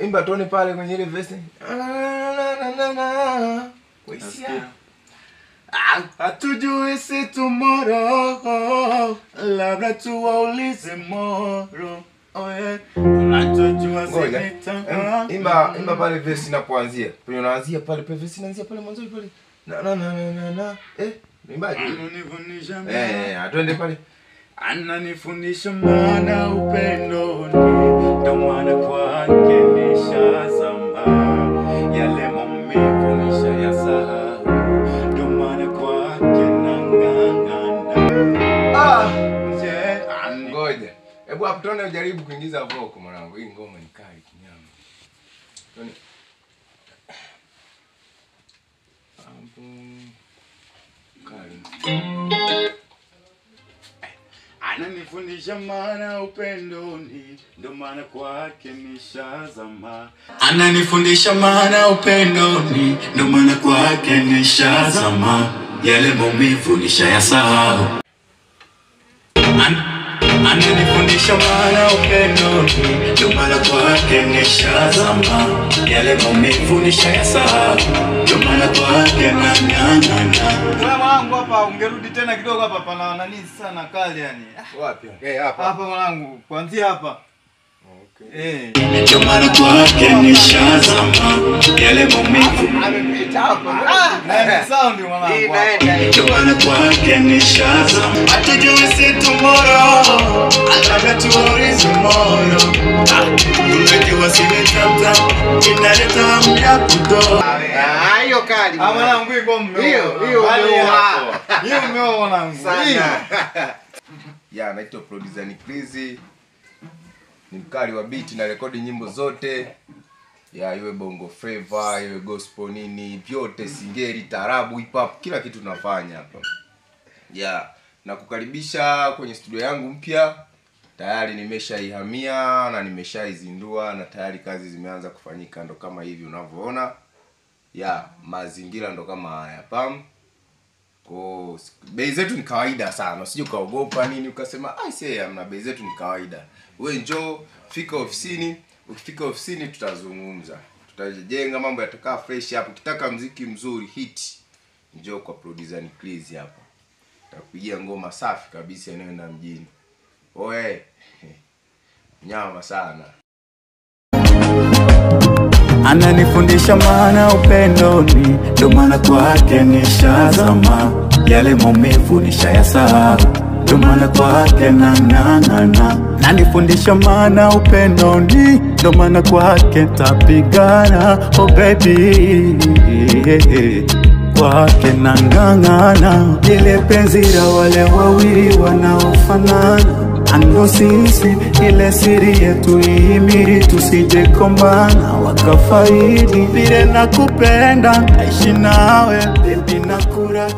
Imba tone pale kwenye ile verse. Nasikia. Hatujui si tomorrow, labda tuwaulize moro. Oh yeah. Tunachojua si Imba imba pale verse inapoanzia. Penye unaanzia pale pe verse inaanzia pale mwanzo pale. Na na na na na. Imbaje? Twende pale. Ananifundisha maana upendo ni ndo maana kwake nishazama, yale maumivu nishayasahau, ndo maana kwake nang'ang'ana. Ngoja. Hebu hapo tuone ujaribu kuingiza vocal mwanangu. Hii ngoma ni kali kinyama. Tuone. Kali. Ananifundisha maana upendo ni ndo maana kwake nishazama. Ananifundisha maana upendo ni ndo maana kwake nishazama, yale maumivu nishayasahau. Ananifundisha maana upendo ni ndo maana kwake nishazama, yale maumivu nishayasahau, ndo maana kwake nang'ang'ana. Mwanangu hapa ungerudi tena kidogo hapa pana nani sana kali yani. Wapi? Hapa. Hapa mwanangu, kuanzia hapa. Okay. Ndio maana kwake nishazama, yale maumivu amepita hapa. Na sound mwanangu. Ndio maana kwake nishazama. Hatujui si tomorrow, labda tuulize moro. Tunajua si tamtam, inaleta hamu ya kutoa. Hiyo kali. Mwanangu hii ngoma. Hiyo umeoa. Hiyo umeoa mwanangu. Sana. Ya, naitwa producer Nick. Ni mkali wa beat na rekodi nyimbo zote. Ya, iwe bongo flavor, iwe gospel nini, vyote singeli, tarabu, hip hop, kila kitu tunafanya hapa. Ya, na kukaribisha kwenye studio yangu mpya. Tayari nimeshaihamia na nimeshaizindua na tayari kazi zimeanza kufanyika ndo kama hivi unavyoona. Ya, mazingira ndo kama haya pam. Kwa bei zetu ni kawaida sana. Usije ukaogopa nini ukasema ai see amna, bei zetu ni kawaida. Wewe njoo fika ofisini, ukifika ofisini tutazungumza. Tutajenga mambo yatakaa fresh hapo. Ukitaka muziki mzuri hit, njoo kwa producer Nick hapa. Tutakupigia ngoma safi kabisa inayoenda mjini. Oe. Nyama sana. Ananifundisha maana upendo ni ndo maana kwake nishazama, yale maumivu nishayasahau, ndo maana kwake nang'ang'ana. Ananifundisha maana upendo ni ndo maana kwake tapigana, oh baby, kwake nang'ang'ana. Ile penzi la wale wawili wanaofanana ando sisi, ile siri yetu ihimili, tusije kombana wakafaidi. Vile nakupenda, naishi nawe baby, nakura.